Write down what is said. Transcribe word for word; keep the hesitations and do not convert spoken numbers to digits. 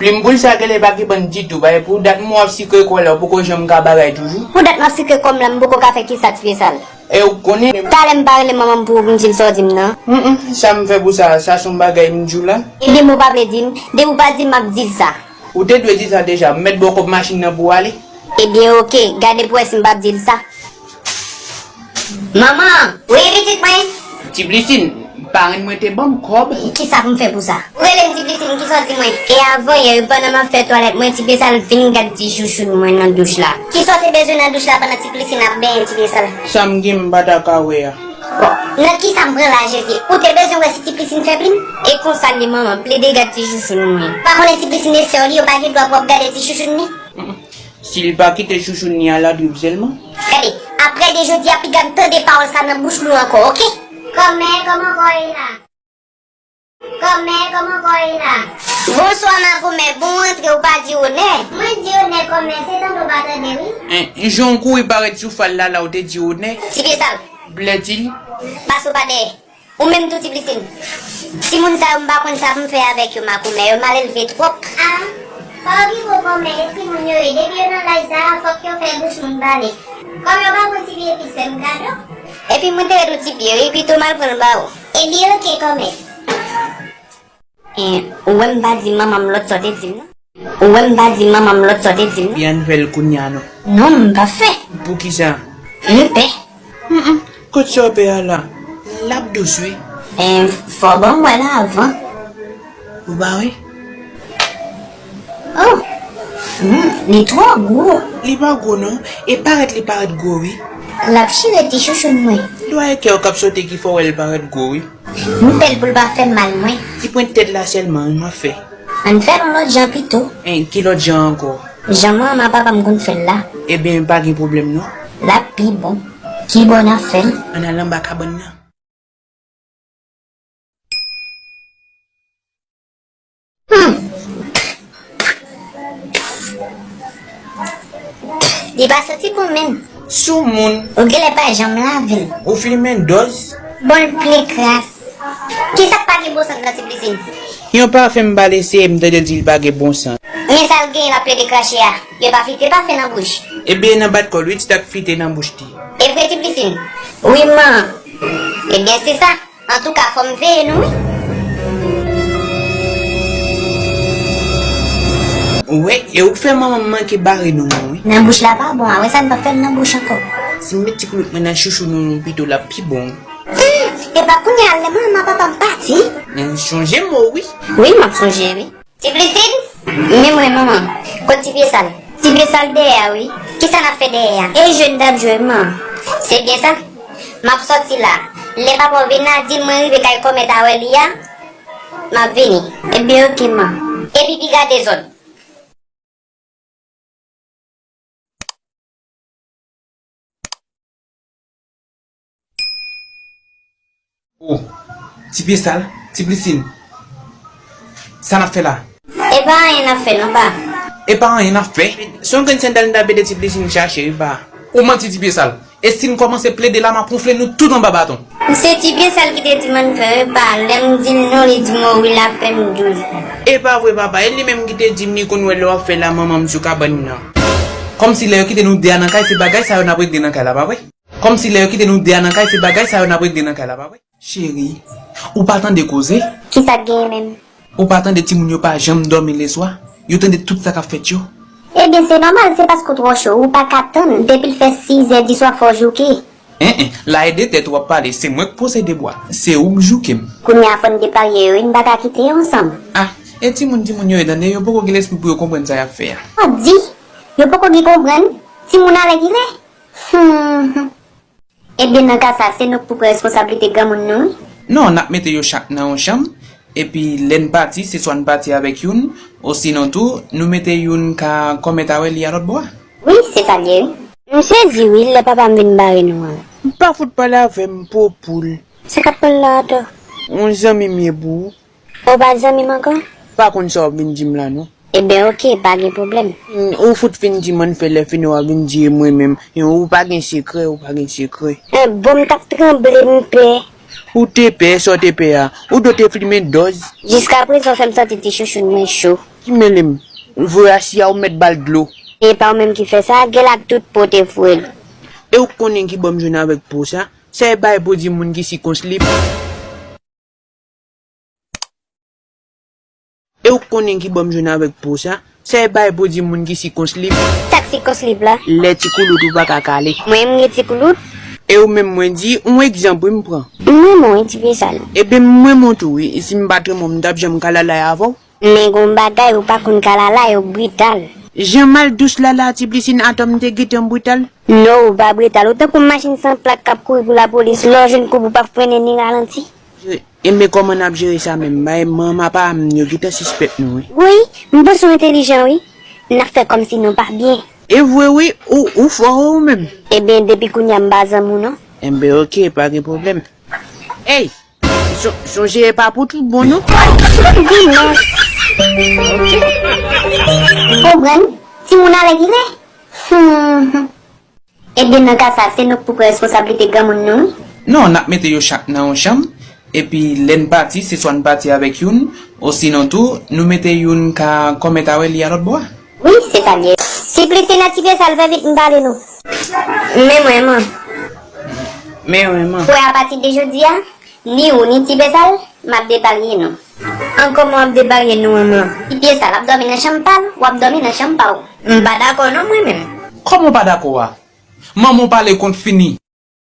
Plim boul sa genlè pa ki bann ditou, bay pou dat m wè w ap sikre kò w la, ou poko janm ka bagay toujou. Pou dat m ap sikre kò m la, m poko ka fè kisa, ti pye sal? E ou konnen. Talè m pa rele manman m pou ou pou m di l sa w di m nan? Humm, sa m fè pou sa, sa se yon bagay m di w la? Ebyen, men w pa vle di m, depi w pa di m, m ap di l sa. Ou te dwe di sa deja, m mèt ba w kòb machin nan pou w ale. Ebyen, oke, gade pou w wè si m p ap di l sa. Manman! Wi, pitit mwen? Ti Plistin, parenn mwen te ban m kòb. Kisa pou m fè pou sa? Ou rele m Ti Plistin, kisa w di mwen? E avan yè, pandan m ap fè twalèt mwen, Ti Pye Sal vin gad ti chouchoun mwen nan douch la. Kisa w te bezwen nan douch la pandan Ti Plistin ap benyen, Ti Pye Sal? Sa m gen m pa ta ka wè a. Bon, nan kisa m pran la, Jezi? Ou te bezwen wè si Ti Plistin fè plim? E konsa l ye, manman, plede gad ti chouchoun mwen. Pa konnen Ti Plistin e sè w li, yo pa gen dwa pou w ap gade ti chouchoun li? Si l pa kite chouchoun li a ladrib sèlman. Gade, aprè de jodi a, piga m tande pawòl sa nan bouch nou ankò, oke? Kòmè, kòman kò w ye la? Kòmè, kòman kò w ye la? Bonswa, makomè, bon rantre, ou pa di onè? Mwen di onè, kòmè, se tande w pa tande, wi. En, jan w kouri parèt sou fal la, la w te di onè. Ti pye sal. Blètil. Pase w pa dèyè. Ou menm tou, Ti Plistin. Timoun sa yo, m pa konn sa pou m fè avèk yo, makomè. Yo mal elve twòp. A, pa okipe w, kòmè, e timoun yo ye. Depi yo nan laj sa a, fòk yo fè bouch moun pale. Kòm yo pa pran Ti Pye epis fè m kado. Epi mwen te rele w Ti Pye, wi, pito m al pran l ba ou. Ebyen, oke, kòmè. En, ou wè m pa di manman m lòt sa w te di m nan? Ou wè m pa di manman m lòt sa w te di m nan? Ann fè l kounye a non. Non, m p ap fè. Poukisa? M pè. Humm, kot sa w pè a la? L ap dous wi. En, fò w ban m wè l avan. Ou pa wè? Oh! Humm, li twò gwo. Li pa gwo non. E parèt li parèt gwo wi. L ap chire ti chouchoun mwen. Dwa e kè w k ap sote ki fè w wè l parèt gwo wi. M pè l pou l pa fè m mal mwen. Ti pwent tèt la sèlman wi m ap fè. Ann fè l yon lòt jan pito. En, ki lòt jan ankò? Jan manman papa m konn fè l la. Ebyen, pa gen pwoblèm non. L ap pi bon. Kibò n ap fè l? Ann al anba kabann nan. Hmm. Li pa santi bon menm. Soumoun. Ou genlè pa janm lave l. Ou flimen dòz. Bon, l plen kras. Kisa k pa gen bon sant nan, Ti Plistin? Yon pafen m pa lese, m tande di l pa gen bon sant. Men sa l genyen l ap plede krache a? Yo pa filtre pafen nan bouch? Ebyen, nan bat kò l wi, ti tak filtre nan bouch li. E vre, Ti Plistin? Wi, man. Ebyen, se sa. Antouka, fò m veye nou, wi. Wè, e ou k fè manman m manke bare nou an, wi. Nan bouch la pa bon, a wè sa n pa fè l nan bouch ankò. Si m met ti koulout mwen nan chouchou nou pito l ap pi bon. Hmm, e pa kounye a lè manman papa m pati? Men sonje m o wi. Wi, m ap sonje, wi. Ti Plistin? Men mwen, manman. Kot ti pye sal? Ti pye sal dèyè a, wi. Kisa n ap fè dèyè a? E jwe n t ap jwe, man. Se byen sa. M ap sòti la. Lè papa w vin la, di l mwen rive kay kòmè ta wè li a, m ap vini. Ebyen, oke, man. Epi piga dezòd. O, ti pye sal, ti Plistin. Sa n ap fè la? E pa anyen n ap fè non, pa. E pa anyen n ap fè? Se yon grenn sandal n t ap ede ti Plistin chache wi, pa. Ou manti, ti pye sal. E si n kòmanse plede la, m ap wonfle nou tout anba baton. Se ti pye sal ki te di m ann fè wi, pa. Lè m di l non, li di m o wi, l ap fè m douz. E pa vre, papa. E li menm ki te di m li konn wè lè w ap fè la manman m sou kabann nan. Kòmsi lè yo kite nou de a nan kay, se bagay sa yo n ap regle nan kay la, pa vre? Kòmsi lè yo kite nou de a nan kay, se bagay sa yo n ap regle nan kay la, pa vre? Cheri, ou pa tande koze? Kisa k genyen menm? Ou pa tande timoun yo pa janm dòmi leswa? Yo tande tout sa k ap fèt yo? Ebyen, se nòmal, se paske w twò cho, ou pa ka tann, depi l fè sizè diswa fò w jouke. En, en, la e de tèt ou ap pale, se mwen k posede bwa, se ou k jouke m. Kounye a fò n deparye yo, wi, n pa ka kite yo ansanm. A, e timoun, timoun yo ye tande, yo poko gen lespri pou yo konprann sa y ap fè a. Sa w di? Yo poko gen konprann? Timoun alègile? Hmm. Ebyen, nan ka sa, se nou k pou pran responsablite granmoun nou, wi. Non, n ap mete yo chak nan yon chanm, epi lè n pati, se swa n pati avèk youn, osinon tou, nou mete youn ka kòmèt avè li a lòt bò a. Wi, se sa l ye, wi. M sezi, wi, lè papa m vin bare nou an. M pa fout pale avè m, popoul. Sa k ap pale la atò? Yon zanmi m ye pou ou. Ou pa zanmi m ankò? Pa konn sa w ap vin di m la non. Ebyen, oke, pa gen pwoblèm. Hmm, ou fout fin di m ann fè lè fini w ap vin di e mwen menm. Ou pa gen sekrè, ou pa gen sekrè. En, bon, m t ap tranble, m pè. Ou te pè, sa w te pè a? Ou dwe te flimen dòz. Jiskaprezan, w fè m santi ti chouchoun mwen cho. Ki mele m? Voye asiya ou mèt ba l dlo. E pa ou menm ki fè sa, gèl ak tout po te foure l. E ou konnen ki bò m jwenn avèk po sa? Sa e bay pou di moun ki sikonslip. E ou konnen ki bò m jwenn avèk po sa? Sa e bay pou di moun ki sikonslip. Sa k sikonslip la? Lè ti koulout ou pa ka kale. Mwen m gen ti koulout? E ou menm mwen di, yon egzanp wi m pran. M renmen w wi ti pye sal. Ebyen m renmen w tou wi, si m pa t renmen w m t ap janm ka lalay avè w. Men gon bagay ou pa konn ka lalay ou brital. Jan mal dous lala ti plisin atò m te gentan brital. No ou pa brital, ou tankou machin san plak k ap kouri pou lapolis, lè w jwenn koub ou pa frennen ni ralanti. Enben kòman n ap jere sa menm? Bay manman apa m yo gentan sispèk nou wi. Woy, m panse w entèlijan wi. N ap fè kòmsi nou pa byen. E vre wi, ou, ou fò wi ou menm. Ebyen depi kounye a m pa zanmi w non. Enben oke, pa gen pwoblèm. Ey! Sonje e pa pou tout bon non. Konprann, timoun alègile. Ebyen nan ka sa, se nou k pou pran responsablite granmoun nou wi. Non, n ap mete yo chak nan yon chanm, epi lè n pati, se swa n pati avèk youn, osinon tou, nou mete youn ka kòmèt avè li a lòt bò a. Wi, se sa l ye. Ti plis se nan ti pye sal, fè vit m pale nou. Men mwen man. Men mwen man. Pou apati de jodi a, ni ou ni ti pye sal, m ap deparye nou. An kòman w ap deparye nou an man? Ti pye sal ap dòmi nan chanm pa l, w ap dòmi nan chanm pa w. M pa dakò non mwen menm. Kòman w pa dakò a? Manman w pale kont fini.